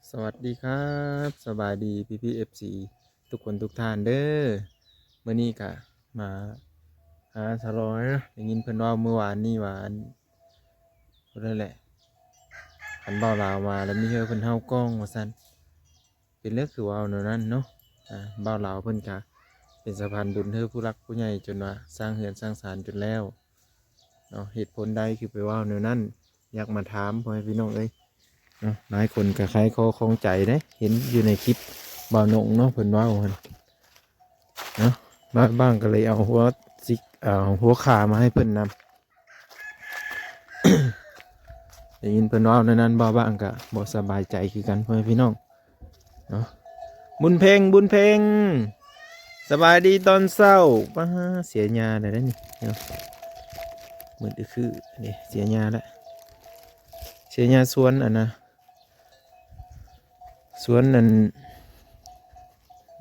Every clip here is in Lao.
ສະຫວັດດີຄັບ ສະບາຍດີພີ່ໆ ເອັຟຊີ ທຸກຄົນທຸກທ່ານເດີ. ມື້ນີ້ກະມາຫາສາວລອຍເນາະ ໄດ້ຍິນເພິ່ນເວົ້າມື້ວານນີ້ວ່າ ອັນ ພຸ້ນແຫຼະ ຄັນບ່າວລາວມາແລ້ວມີເຮີເພິ່ນເຫົ່າກ້ອງວ່າຊັ້ນ. ເປັນເລື່ອງຄືເວົ້າແນວນັ້ນເນາະ. ອ່າ ບ່າວລາວເພິ່ນກະເປັນສະພານບຸນເຮີຜູ້ຫຼັກຜູ້ໃຫຍ່ ຈົນວ່າສ້າງເຮືອນສ້າງຊານຈົນແລ້ວເນາະ. ເຫດຜົນໃດຄືໄປເວົ້າແນວນັ້ນ ຢາກມາຖາມພໍ່ແມ່ພີ່ນ້ອງເອີຍເນາະ. ຫຼາຍຄົນກະໄຂຂໍ້ຂ້ອງໃຈເດ້ ເຫັນຢູ່ໃນຄລິບບ່າວນົງເນາະ ເພິ່ນເວົ້າຫັ້ນເນາະ. ບ່າວບາງກະເລີຍເອົາຫົວຊິກ ເອົາຫົວຂ້າມາໃຫ້ເພິ່ນນຳ. ໄດ້ຍິນເພິ່ນເວົ້າແນວນັ້ນ ບ່າວບາງກະບໍ່ສະບາຍໃຈຄືກັນ ພໍ່ແມ່ພີ່ນ້ອງເນາະ. ບຸນເພັງ ບຸນເພັງ ສະບາຍດີຕອນເຊົ້າ. ປ້າ ເສຍຫຍ້າແລ້ວເດ້ນີ້ເນາະ ມືດຄືນີ້ ເສຍຫຍ້າແລ້ວ ເສຍຫຍ້າສວນ ອັນນະ ສວນ ອັນ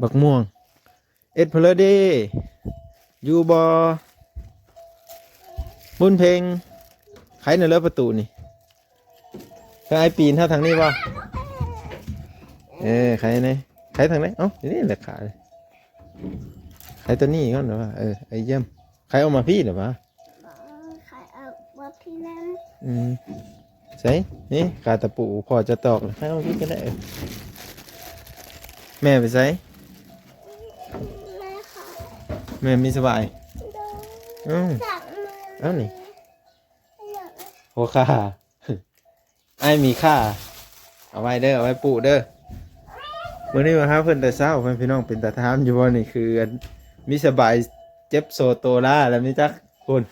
ບັກມ່ວງ. ເອັດເພິ່ນເລີເດ້ ຢູ່ບໍ່? ບຸນເພັງ ໄຂໜ້ອຍເລີປະຕູນີ້. ເພິ່ນອ້າຍປີນເຂົ້າທາງນີ້ບໍ່? ເອີ ໄຂແດ່ ໄຂທາງໃດ? ເອົ້າ ນີ້ແຫຼະຂາ ໄຂຕົວນີ້ກ່ອນວ່າ ເອີ ໄອ້ຢ້ຽມ ໄຂອອກມາພີ້ແຫຼະຫວາ? ເອີ ໄຂອອກມາພີ້ນຳ. ອືມ ໃສ ນີ້ກາຕະປູພໍ່ຈະຕອກ ໃຫ້ເອົາກິນກໍໄດ້. ເອີ ແມ່ໄປໃສ? ແມ່ຂາຍ ແມ່ມີສະບາຍ. ໂດຍ ເອົ້າ ເອົານີ້ ຫົວຂ້າ ອ້າຍມີຄ່າ ເອົາໄວ້ເດີ ເອົາໄວ້ປູເດີ. ມື້ນີ້ມາຫາເພິ່ນແຕ່ເຊົ້າ ພໍ່ແມ່ພີ່ນ້ອງ ເປັນຕາຖາມຢູ່ບໍ່ນີ້? ຄື ອັນ ມີສະບາຍເຈັບໂຊໂຕລາ ແລ້ວມີຈັກພຸ້ນ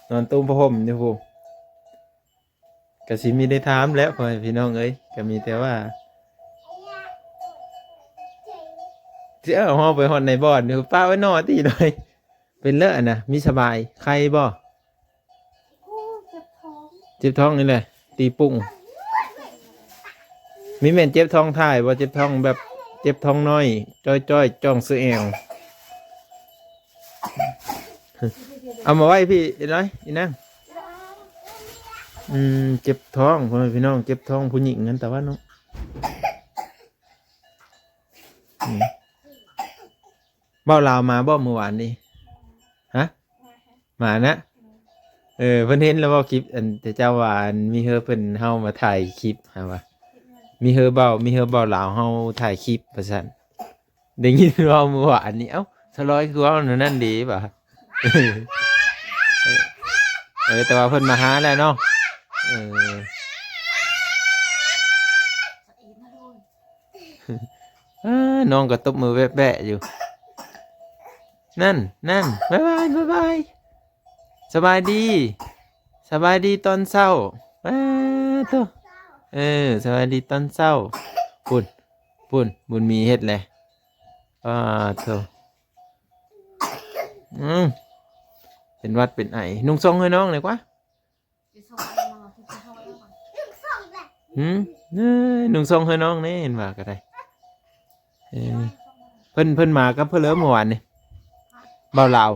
ນອນຕຸ້ມຜ້າຫົ່ມຢູ່ພຸ້ນ. ກະຊິມີໄດ້ຖາມແຫຼະ ພໍ່ແມ່ພີ່ນ້ອງເອີຍ ກະມີແຕ່ວ່າ ຊິເອົາເຮົາໄປຮອດໃນບ່ອນນີ້ ປະໄວ້ໜໍ່ຕິໜ້ອຍ. ເປັນເລີອັນນະ ມີສະບາຍ ໄຄບໍ່? ໂອ້ ເຈັບທ້ອງ ເຈັບທ້ອງນີ້ແຫຼະ ຕີປຸ້ງ. ມີແມ່ນເຈັບທ້ອງຖ່າຍບໍ່? ເຈັບທ້ອງແບບເຈັບທ້ອງນ້ອຍ ຈ້ອຍໆ ຈ່ອງຊື່ແອວ. ເອົາມາໄວ້ພີ້ ອີນ້ອຍ ອີນາງ. ອືມ ເຈັບທ້ອງ ພໍ່ແມ່ພີ່ນ້ອງ ເຈັບທ້ອງຜູ້ຍິງຫັ້ນ ຕາວ່າເນາະ. ອືມ ບ່າວລາວມາບໍ່ມື້ວານນີ້? ຮະ? ມານະ. ເອີ ເພິ່ນເຫັນແລ້ວເວົ້າຄລິບ ອັນ ເຈົ້າວ່າ ອັນ ມີເຮີເພິ່ນເຮົາມາຖ່າຍຄລິບ ຫາວ່າ ມີເຮີບ່າວ ມີເຮີບ່າວລາວເຮົາຖ່າຍຄລິບວ່າຊັ້ນ. ໄດ້ຍິນເວົ້າມື້ວານນີ້ ເອົ້າ ສາວລອຍຄືເວົ້າແນວນັ້ນເດຫວາ? ເອີ ແຕ່ວ່າເພິ່ນມາຫາແລ້ວເນາະ. ເອີ ເອີ ນ້ອງກໍຕົບມືແບະໆຢູ່. ນັ້ນ ນັ້ນ ບາຍບາຍ ບາຍບາຍ ສະບາຍດີ ສະບາຍດີຕອນເຊົ້າ. ປາໂທ້ ເອີ ສະບາຍດີຕອນເຊົ້າ. ພຸ້ນ ພຸ້ນ ບຸນມີເຮັດແຫຼະ. ປາໂທ້ ອືມ ເປັນຫວັດເປັນໄອ. ນຸ່ງຊ່ອງໃຫ້ນ້ອງໜ່ອຍກວ່າ. ຫືມ ເອີຍ ນຸ່ງຊ່ອງໃຫ້ນ້ອງແດ່ ເຫັນວ່າກໍໄດ້. ເອີ ເພິ່ນ ເພິ່ນມາກັບເພິ່ນເລີມື້ວານນີ້ ບ່າວລາວ.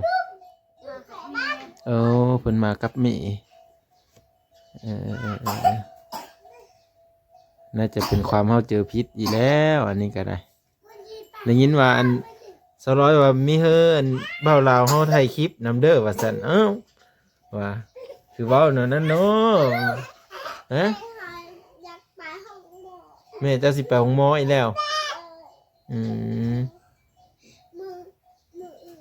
ໂອ້ ເພິ່ນມາກັບແມ່. ເອີ ເອີ ເອີ ເອີ ໜ້າຈະເປັນຄວາມເຂົ້າໃຈຜິດອີກແລ້ວ ອັນນີ້ກໍໄດ້. ໄດ້ຍິນວ່າ ອັນ ສາວລອຍວ່າມີເຮີ ອັນ ບ່າວລາວເຮົາຖ່າຍຄລິບນຳເດີວ່າຊັ້ນ. ເອົ້າ ວ່າ ຄືເວົ້າແນວນັ້ນເນາະ. ຮະ? ຢາກໄປໂຮງໝໍ. ແມ່ເຈົ້າຊິໄປໂຮງໝໍອີກແລ້ວ? ເອີ ອືມ ມື້ ມື້ອື່ນ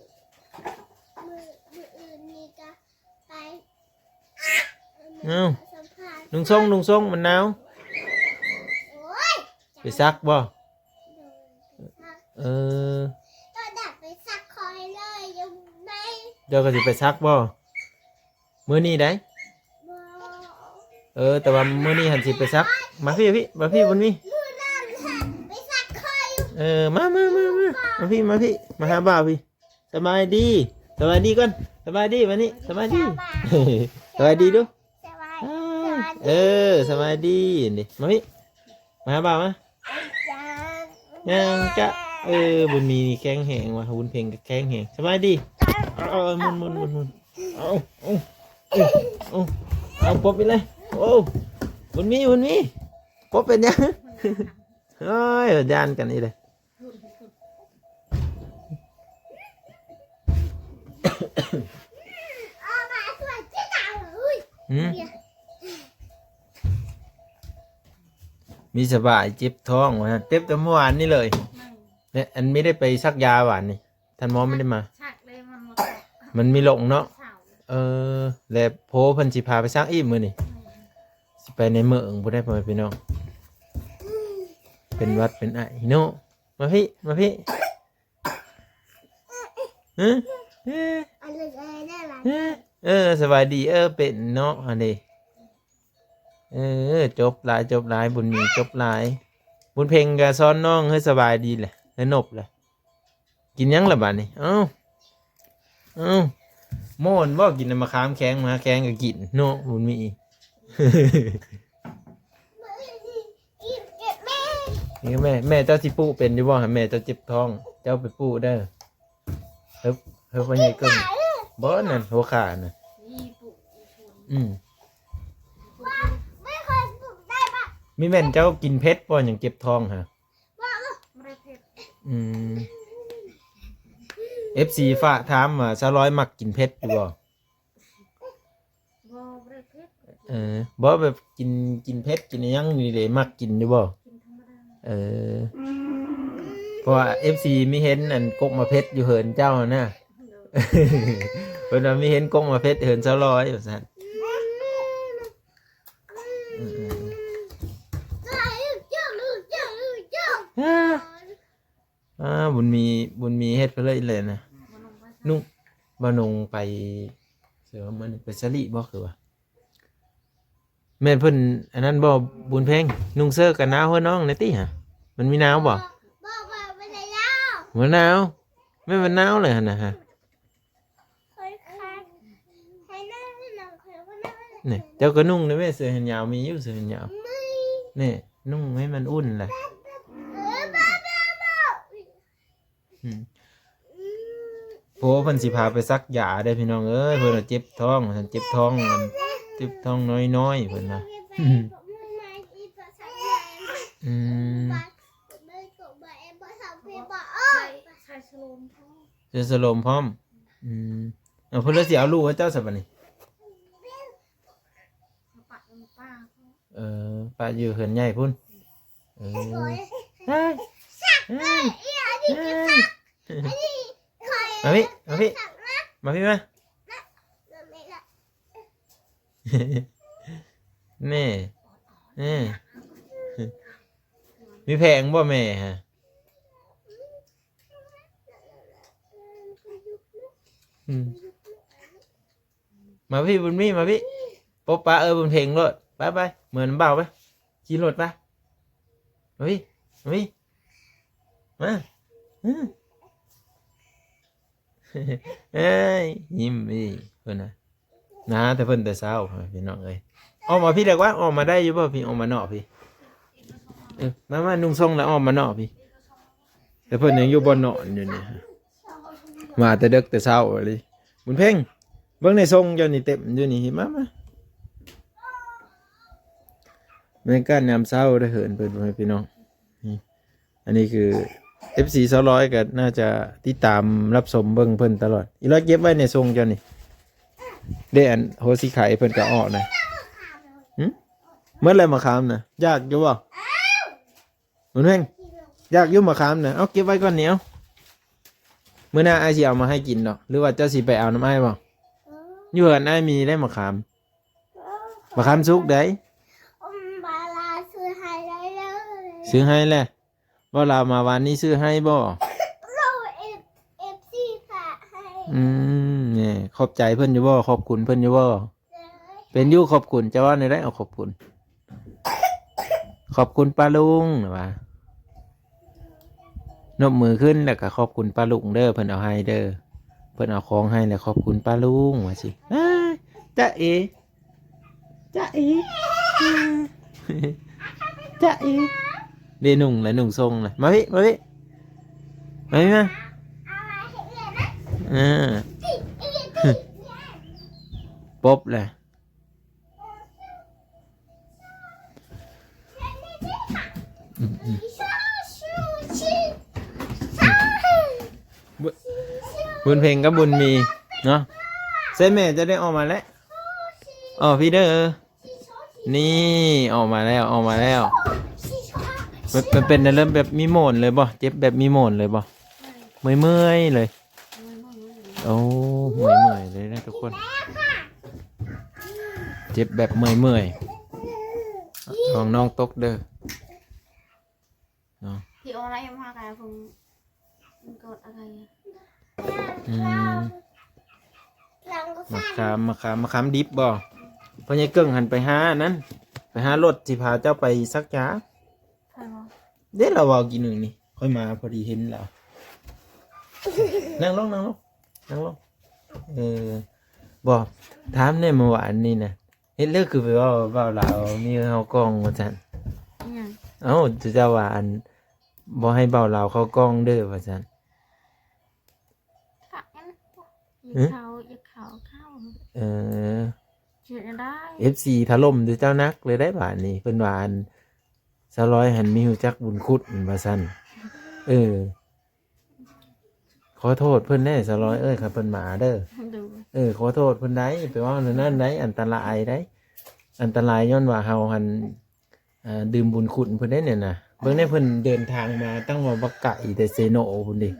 ມື້ ມື້ອື່ນນີ້ກະໄປ ເອົ້າ ນຸ່ງຊ່ອງ ນຸ່ງຊ່ອງ ມັນໜາວ. ໂອ້ຍ ໄປຊັກບໍ່? ໂດຍ ໄປຊັກ. ເອີ ຕອນນັ້ນໄປຊັກຂ້ອຍເລີຍຢູ່ໃນ. ເຈົ້າກໍຊິໄປຊັກບໍ່? ມື້ນີ້ໃດ໋. ບໍ່. ເອີ ແຕ່ວ່າມື້ນີ້ຫັ້ນຊິໄປຊັກ. ມາພີ້ ມາພີ້ ບຸນມີ. ມື້ນັ້ນຫັ້ນໄປຊັກຂ້ອຍຢູ່. ເອີ ມາ ມາ ມາ ມາ ມາພີ້ ມາພີ້ ມາຫາບ່າວພີ້. ສະບາຍດີ ສະບາຍດີກ່ອນ ສະບາຍດີ ມານີ້ ສະບາຍດີ ສະບາຍດີດູ. ສະບາຍ ເອີ ສະບາຍດີນີ້ ມາພີ້ ມາຫາບ່າວມາ. ຍັງຈະ ເອີ ບຸນມີນີ້ແຂງແຮງວ່າ ບຸນເພັງກໍແຂງແຮງ. ສະບາຍດີ ເອົາ ເອົາ ໝຸນ ໝຸນ ໝຸນ ໝຸນ ເອົາ ເອົາ ເອົາ ປົບອີກແລ້ວ. ໂອ້ ບຸນມີ ບຸນມີ ປົບເປັນຫຍັງ? ໂອ້ຍ ຢ້ານກັນອີກເດ້. ຫືມ? ມີສະບາຍເຈັບທ້ອງວ່າຊັ້ນ ເຈັບແຕ່ເມື່ອວານນີ້ເລີຍ. ແມ່ນ. ແລະ ອັນມີໄດ້ໄປສັກຢາຫວານນີ້? ທ່ານໝໍບໍ່ໄດ້ມາ. ສັກເລີຍ ມັນບໍ່ສັກ ມັນມີລົງເນາະ. ເສົາ. ເອີ ແລະໂພເພິ່ນຊິພາໄປສັກອີກມື້ນີ້. ແມ່ນ. ຊິໄປໃນເມືອງພຸ້ນໄດ໋ ພໍ່ແມ່ພີ່ນ້ອງ. ເປັນຫວັດເປັນໄອເນາະ. ມາພີ້ ມາພີ້. ຮະ? ເອີ ເອີ ສະບາຍດີ. ເອີ ເປັນເນາະ ອັນນີ້. ເອີ ຈົບຫຼາຍ ຈົບຫຼາຍ ບຸນມີ ຈົບຫຼາຍ. ບຸນເພັງກະສອນນ້ອງໃຫ້ສະບາຍດີແຫຼະ ໃຫ້ນົບແຫຼະ. ກິນຫຍັງລະບາດນີ້? ເອົ້າ ເອົ້າ ໂມ້ນບໍ່ ກິນແຕ່ມະຂາມແຂງ ມະຂາມແຂງກໍກິນເນາະ ບຸນມີ. ນີ້ແມ່ ແມ່ເຈົ້າຊິປຸເປັນຢູ່ບໍ່? ໃຫ້ແມ່ເຈົ້າເຈັບທ້ອງ ເຈົ້າໄປປຸເດີ. ເຮີບ ເຮີບ ພໍ່ໃຫຍ່ເກິ່ງ. ບໍ່ ນັ້ນຫົວຂານະ. ອືມ. ມີແມ່ນເຈົ້າກິນເຜັດບໍ່ ຫຍັງເຈັບທ້ອງຫະ? ບໍ່ໄດ້ເຜັດ. ອືມ. ເອັຟຊີຝາກຖາມວ່າ ສາວລອຍມັກກິນເຜັດຢູ່ບໍ່? ບໍ່ ບໍ່ໄດ້ເຜັດ. ເອີ ບໍ່ ແບບກິນ ກິນເຜັດ ກິນອີ່ຫຍັງນີ້ເດ້ ມັກກິນຢູ່ບໍ່? ກິນທຳມະດາ. ເອີ ເພາະວ່າເອັຟຊີມີເຫັນອັນກົກໝາກເຜັດຢູ່ເຮືອນເຈົ້າຫັ້ນນະ. ໂດຍ. ເພິ່ນວ່າມີເຫັນກົກໝາກເຜັດເຮືອນສາວລອຍວ່າຊັ້ນ. ອືມ. ອາ ບຸນມີ ບຸນມີເຮັດໄປເລີຍແຫຼະນະ. ນຸ່ງ ບ່າວນຸ່ງໄປ ເສືອມື້ນີ້ໄປສະລິບໍ່ ຄືວ່າ ແມ່ນເພິ່ນອັນນັ້ນບໍ່ ບຸນເພັງ? ນຸ່ງເສີກັນໜາວເຮືອນ້ອງແດ່ຕິຫະ. ມັນມີໜາວບໍ່? ບໍ່ ບໍ່ ບໍ່ໄດ້ໜາວ. ບໍ່ໜາວ? ແມ່ນມັນໜາວເລີຍຫັ້ນນະຫະ. ນີ້ ເຈົ້າກໍນຸ່ງໄດ້ແມ່ ເສື້ອແຂນຍາວມີຢູ່ ເສື້ອແຂນຍາວ. ນີ້ ນຸ່ງໃຫ້ມັນອຸ່ນລະ. ອືມ. ໂອ້ ເພິ່ນຊິພາໄປສັກຢາເດ້ພີ່ນ້ອງເອີຍ ເພິ່ນວ່າເຈັບທ້ອງ ວ່າຊັ້ນ ເຈັບທ້ອງ ອັນ ເຈັບທ້ອງນ້ອຍໆ ເພິ່ນວ່າ. ອືມ. ໃສ່ ໃສ່ສະໂລມພ້ອມ. ອືມ. ເອົາ ເພິ່ນເລີຍຊິເອົາລູກໃຫ້ເຈົ້າຊະບັດນີ້. ເອີ ປະຢູ່ເຮືອນໃຫຍ່ພຸ້ນ. ເອີ ມາພີ້ ມາພີ້ ມາພີ້ ມາ. ແມ່ ແມ່ ມີແພງບໍ່ແມ່ຫະ? ອືມ. ມາພີ້ ບຸນມີ ມາພີ້. ປົບປະເອີບຸນເພັງໂລດ. ໄປ ໄປ ເມືອນຳບ່າວໄປ. ຂີ່ລົດໄປ. ມາພີ້ ມາພີ້ ມາ. ອືມ. ເອີຍ ຍິ້ມອີກເພິ່ນນະ. ນາແຕ່ເພິ່ນແຕ່ເຊົ້າພີ່ນ້ອງເອີຍ. ອອກມາພີ້ດຽກວ່າ ອອກມາໄດ້ຢູ່ບໍ່ພີ້? ອອກມານອກພີ້. ເອີ ມາ ມາ ນຸ່ງຊົງແລ້ວອອກມານອກພີ້. ແຕ່ເພິ່ນຍັງຢູ່ບ່ອນນອນຢູ່ນີ້. ມາແຕ່ເດິກແຕ່ເຊົ້າອີ່ຫຼີ. ບຸນເພັງ ເບິ່ງໃນຊົງເຈົ້ານີ້ເຕັມຢູ່ນີ້. ມາ ມາ. ບັນຍາກາດຍາມເຊົ້າເດີ ເຮືອນເພິ່ນ ພໍ່ແມ່ພີ່ນ້ອງ. ນີ້ ອັນນີ້ຄື ເອັຟຊີສາວລອຍກໍໜ້າຈະຕິດຕາມຮັບຊົມເບິ່ງເພິ່ນຕະຫຼອດ. ອີຫຼ້ອຍເກັບໄວ້ໃນຊົງເຈົ້ານີ້. ເດ້ ອັນຫົວສີໄຂເພິ່ນກໍອອກນະ. ຫຶ? ໝົດແລ້ວໝາກຂາມນະ. ຢາກຢູ່ບໍ່? ບຸນເພັງ ຢາກຢູ່ໝາກຂາມນະ. ເອົາ ເກັບໄວ້ກ່ອນນີ້ ເອົາ. ມື້ໜ້າອ້າຍຊິເອົາມາໃຫ້ກິນດອກ. ຫຼືວ່າເຈົ້າຊິໄປເອົານຳອ້າຍບໍ່? ຢູ່ເຮືອນອ້າຍມີໄດ໋ໝາກຂາມ. ບັກຄຳສຸກໃດ໋. ອືມ ບາລາຊື້ໃຫ້ໄດ້ເລີຍ. ຊື້ໃຫ້ແຫຼະ. ບໍ່ລາວມາວານນີ້ຊື້ໃຫ້ບໍ່? ເອີ ເອັຟ ເອັຟຊີຝາກໃຫ້. ອືມ ນີ້ ຂອບໃຈເພິ່ນຢູ່ບໍ່? ຂອບຄຸນເພິ່ນຢູ່ບໍ່? ເປັນຢູ່ ຂອບຄຸນ. ຈະເວົ້າແນວໃດ? ເອົາ ຂອບຄຸນ. ຂອບຄຸນປ້າລຸງ ວ່າ. ນົບມືຂຶ້ນ ແລ້ວກໍຂອບຄຸນປ້າລຸງເດີ ເພິ່ນເອົາໃຫ້ເດີ ເພິ່ນເອົາຂອງໃຫ້ ແລ້ວຂອບຄຸນປ້າລຸງ ວ່າຊິ. ເອີ ຈະເອ ຈະເອ ຈະເອ. ເດ ນຸ່ງລະ ນຸ່ງຊົງລະ. ມາພີ້ ມາພີ້ ມາພີ້ ມາ. ເອີ ປົບລະ. ອືມ ອືມ. ບຸນເພັງກັບບຸນມີເນາະ. ໃສ່ແມ່ຈະໄດ້ອອກມາແລ້ວ. ອໍ ພີ່ເດີ ນີ້ອອກມາແລ້ວ ອອກມາແລ້ວ. ມັນ ມັນເປັນແນວເລີ່ມແບບມີໂໝນເລີຍບໍ່? ເຈັບແບບມີໂໝນເລີຍບໍ່? ເມື່ອຍໆເລີຍ. ໂອ້ ເມື່ອຍໆເລີຍນະທຸກຄົນ. ເຈັບແບບເມື່ອຍໆ. ລະວັງນ້ອງຕົກເດີ. ເນາະ ທີ່ອອນໄລນ໌ມາກະເພິ່ນມັນກອດອະໄລ ອືມ ໝາກຂາມ ໝາກຂາມ ໝາກຂາມດິບບໍ່? ພໍ່ໃຫຍ່ເກິ່ງຫັ້ນໄປຫາອັນນັ້ນ ໄປຫາລົດຊິພາເຈົ້າໄປສັກຢາ. ໃຜວະ? ເດ້ ລາວເວົ້າກີ້ໜຶ່ງນີ້ ຂ້ອຍມາພໍດີເຫັນລາວ. ນັ່ງລົງ ນັ່ງລົງ ນັ່ງລົງ. ເອີ ບໍ່ ຖາມແດ່ ມື້ວານນີ້ນະ ເຮັດເລີກຄືໄປເວົ້າ ເວົ້າລາວມີເຮົາກ້ອງວ່າຊັ້ນ. ອີຫຍັງ? ເອົ້າ ເຈົ້າວ່າອັນ ບໍ່ໃຫ້ເວົ້າລາວເຂົ້າກ້ອງເດີວ່າຊັ້ນ. ກະຍັງ ຫຶ? ຢາກເຂົ້າ ຢາກເຂົ້າ ເຂົ້າ. ເອີ ຊິເຮັດແນວໃດ? ເອັຟຊີຖະຫຼົ່ມເຈົ້າໜັກເລີຍໄດ໋ບາດນີ້. ເພິ່ນວ່າອັນ ສາວລອຍຫັ້ນມີຮູ້ຈັກບຸນຄຸນວ່າຊັ້ນ. ເອີ ຂໍໂທດເພິ່ນແດ່ສາວລອຍເອີຍ ຄັນເພິ່ນມາເດີ. ໂດຍ ເອີ ຂໍໂທດເພິ່ນໄດ໋ ໄປເວົ້າແນວນັ້ນໄດ໋ ອັນຕະລາຍໄດ໋ ອັນຕະລາຍຍ້ອນວ່າເຮົາຫັ້ນ ອ່າ ດື່ມບຸນຄຸນເພິ່ນໄດ໋ນີ້ນະ. ເບິ່ງແດ່ ເພິ່ນເດີນທາງມາຕັ້ງວ່າບັກໄກແຕ່ເຊໂນພຸ້ນເດ. ໂດຍ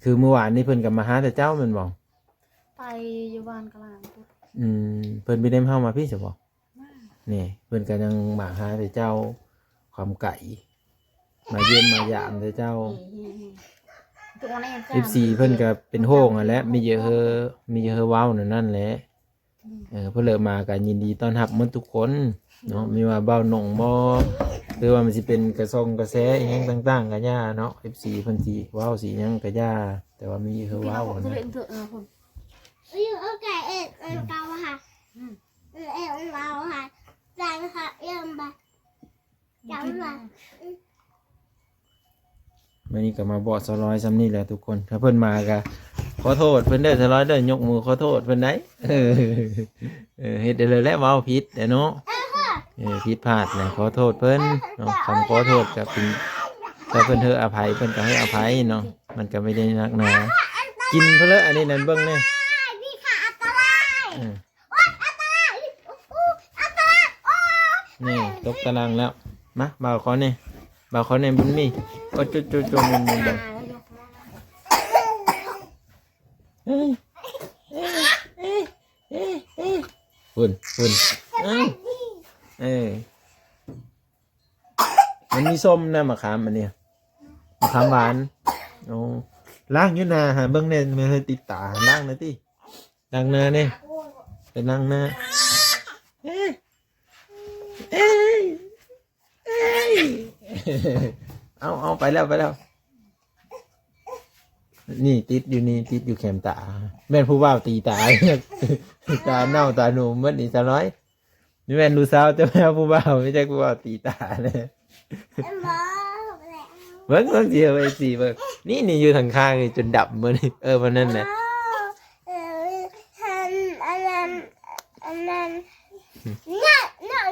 ຄືມື້ວານນີ້ເພິ່ນກໍມາຫາແຕ່ເຈົ້າແມ່ນບໍ່? ໄປຢູ່ບ້ານກະລາງພຸ້ນ. ອືມ ເພິ່ນບໍ່ໄດ້ເຮົາມາພີ້ຊະບໍ່? ມາ ນີ້ ເພິ່ນກໍຍັງມາຫາແຕ່ເຈົ້າ ຄວາມໄກ ມາຢ້ຽມມາຢາມແຕ່ເຈົ້າ. ເອີ ເອີ ເອີ ເອັຟຊີເພິ່ນກໍເປັນຫ່ວງຫັ້ນແຫຼະ ມີເຢາເຮີ ມີເຢາເຮີເວົ້າແນວນັ້ນແຫຼະ. ອືມ ເອີ ເພິ່ນເລີມາກໍຍິນດີຕ້ອນຮັບໝົດທຸກຄົນເນາະ. ໂດຍ ມີວ່າບ່າວໜົງບໍ່ ຫຼືວ່າມັນຊິເປັນກະຊ່ອງກະແສອີ່ຫຍັງຕ່າງໆກໍຢ່າເນາະ. ເອັຟຊີເພິ່ນຊິເວົ້າຊິຫຍັງກໍຢ່າ ແຕ່ວ່າມີເຮົາເວົ້ານະ. ອືມ ມື້ນີ້ກໍມາບອກສາວລອຍຊ່ຳນີ້ແຫຼະທຸກຄົນ. ຖ້າເພິ່ນມາກໍຂໍໂທດເພິ່ນເດີ ສາວລອຍເດີ ຍົກມືຂໍໂທດເພິ່ນໄດ໋. ເອີ ເອີ ເຮັດໄດ້ເລີຍແຫຼະ ເວົ້າຜິດແຫຼະເນາະ. ເອີ ຜິດພາດແຫຼະ ຂໍໂທດເພິ່ນເນາະ. ຄຳຂໍໂທດກໍເປັນ ຖ້າເພິ່ນໃຫ້ອະໄພ ເພິ່ນກໍໃຫ້ອະໄພເນາະ. ມັນກໍບໍ່ໄດ້ໜັກໜາ. ກິນເພິ່ນເລີຍ ອັນນີ້ນັ້ນເບິ່ງແນ່. ເອີ ນີ້ຕົກຕາລາງແລ້ວ. ມາ ບ່າວຂໍແນ່ ບ່າວຂໍແນ່ ບຸນມີ. ໂອ້ ຈຸໆໆ ໝູນໆ ເບິ່ງ. ເອີ ເອີ ເອີ ເອີ ເອີ ພຸ້ນ ພຸ້ນ. ເອີ ເອີ ມັນມີສົ້ມນຳ ໝາກຂາມອັນນີ້ ໝາກຂາມຫວານ. ໂອ້ ລ້າງຢູ່ໜ້າຫາເບິ່ງແນ່ ແມ່ນໃຫ້ຕິດຕາ ລ້າງແນ່ຕິ ລ້າງໜ້າແນ່ ໄປລ້າງໜ້າ. ເອີ ເອີ ເອີ ເອົາ ເອົາ ໄປແລ້ວ ໄປແລ້ວ. ນີ້ຕິດຢູ່ນີ້ ຕິດຢູ່ແຄມຕາ. ແມ່ນຜູ້ບ່າວຕີຕາ ຕາເນົ່າຕາໜຸ່ມໝົດນີ້ ສາວລອຍ. ນີ້ແມ່ນລູກສາວເຈົ້າ ແມ່ນຜູ້ບ່າວ ມີແຕ່ຜູ້ບ່າວຕີຕາເລີຍ. ເບິ່ງ ເບິ່ງຊິເອົາໄປຊິເບິ່ງ. ນີ້ ນີ້ຢູ່ທາງຂ້າງນີ້ຈົນດຳເບິດນີ້. ເອີ ປານນັ້ນແຫຼະ. ເອີ ອັນ ອັນນັ້ນ ອັນນັ້ນ ເນາະ ເນາະ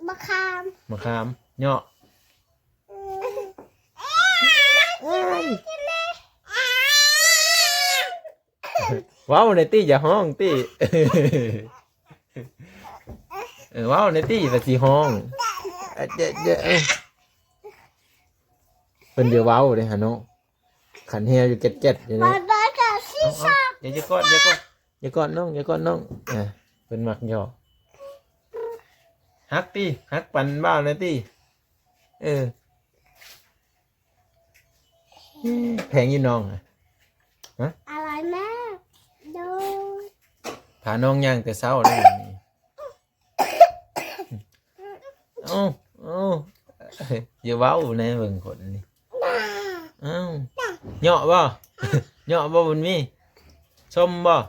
ບັກຂາມ ບັກຂາມ ເຍາະ. ເວົ້າແນ່ຕິ ຢ່າຮ້ອງຕິ. ເອີ ເວົ້າແນ່ຕິ ວ່າຊິຮ້ອງ. ເອີ ເອີ ເອີ ເພິ່ນຢ່າເວົ້າເດ້ຫາເນາະ. ຂັນແຮວຢູ່ແກັດໆຢູ່ເດ້. ຢ່າ ຢ່າກອດ ຢ່າກອດ ຢ່າກອດນ້ອງ ຢ່າກອດນ້ອງ. ອ່າ ເພິ່ນມັກຫຍອກ. ຮັກຕິ ຮັກປັນບ່າວແນ່ຕິ. ເອີ ແພງຢູ່ນ້ອງ. ອະ ອະໄລແມ່? ໂດຍ ພານ້ອງຍ່າງແຕ່ເຊົ້າເລີຍ. ເອົ້າ ເອົ້າ ຢ່າເວົ້າແນ່ ເບິ່ງຄົນນີ້. ເອົ້າ ເຍາະບໍ່? ເຍາະບໍ່ບຸນມີ? ຊົມບໍ່?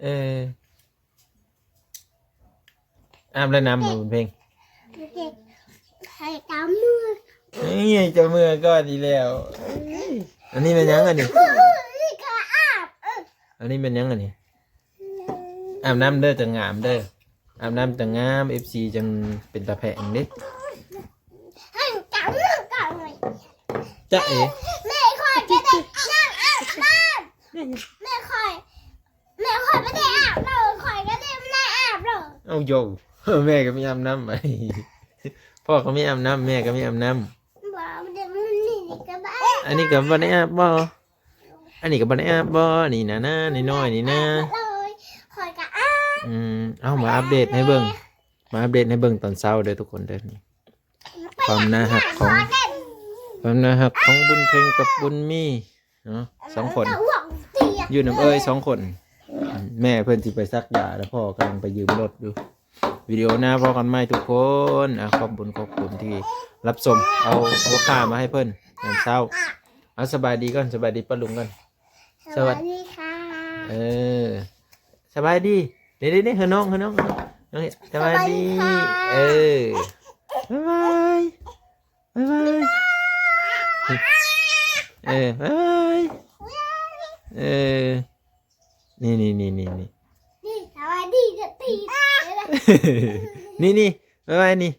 ເອີ ອາບແລ້ວນ້ຳບໍ່ບຸນເພັງ? ໃຫ້ເຈົ້າເມືອ ເອີຍ ໃຫ້ເຈົ້າເມືອກ່ອນອີກແລ້ວ. ອັນນີ້ແມ່ນຫຍັງອັນນີ້? ນີ້ກໍອາບ ເອີ ອັນນີ້ແມ່ນຫຍັງອັນນີ້? ອາບນ້ຳເດີ ຈັ່ງງາມເດີ ອາບນ້ຳຈັ່ງງາມ ເອັຟຊີ ຈັ່ງເປັນຕາແພງເດ້. ຈະເອ ແມ່ຂ້ອຍກໍໄດ້ ແມ່ຂ້ອຍ ແມ່ຂ້ອຍບໍ່ໄດ້ອາບເລີຍ ຂ້ອຍກໍໄດ້ ບໍ່ໄດ້ອາບເລີຍ. ເອົາໂຢ ແມ່ກໍມີອາບນ້ຳ ພໍ່ກໍມີອາບນ້ຳ ແມ່ກໍມີອາບນ້ຳ. ບໍ່ ບໍ່ໄດ້ ມື້ນີ້ນີ້ກໍບໍ່ ອັນນີ້ກໍບໍ່ໄດ້ອາບບໍ່? ອັນນີ້ກໍບໍ່ໄດ້ອາບບໍ່? ນີ້ນະ ນະ ນ້ອຍໆນີ້ນະ. ອາບເລີຍ ຂ້ອຍກໍອາບ. ອືມ ເອົາ ມາອັບເດດໃຫ້ເບິ່ງ ມາອັບເດດໃຫ້ເບິ່ງຕອນເຊົ້າເດີທຸກຄົນເດີ. ຄວາມໜ້າຮັກຂອງ ຄວາມໜ້າຮັກຂອງບຸນເພັງກັບບຸນມີເນາະ ສອງຄົນ ຢູ່ນຳເອື້ອຍສອງຄົນ. ແມ່ເພິ່ນຊິໄປສັກຢາ ແລ້ວພໍ່ກຳລັງໄປຢືມລົດຢູ່. ວິດີໂອໜ້າພໍ້ກັນໃໝ່ທຸກຄົນ. ອາ ຂອບບຸນຂອບຄຸນທີ່ຮັບຊົມ. ເອົາຫົວຂ້າມາໃຫ້ເພິ່ນຍາມເຊົ້າ. ເອົາ ສະບາຍດີກ່ອນ ສະບາຍດີປ້າລຸງກ່ອນ. ສະຫວັດດີຄ່ະ. ເອີ ສະບາຍດີ. ເດ້ໆໆ ເຮີນ້ອງ ເຮີນ້ອງ ເຮີນ້ອງ ສະບາຍດີ. ເອີ ບາຍບາຍ ບາຍບາຍ. ເອີ ບາຍບາຍ. ເອີ ນີ້ໆໆໆ ນີ້ ສະບາຍດີ ນີ້ ບາຍບາຍ ນີ້.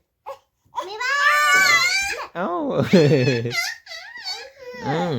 ເອົ້າ ອືມ.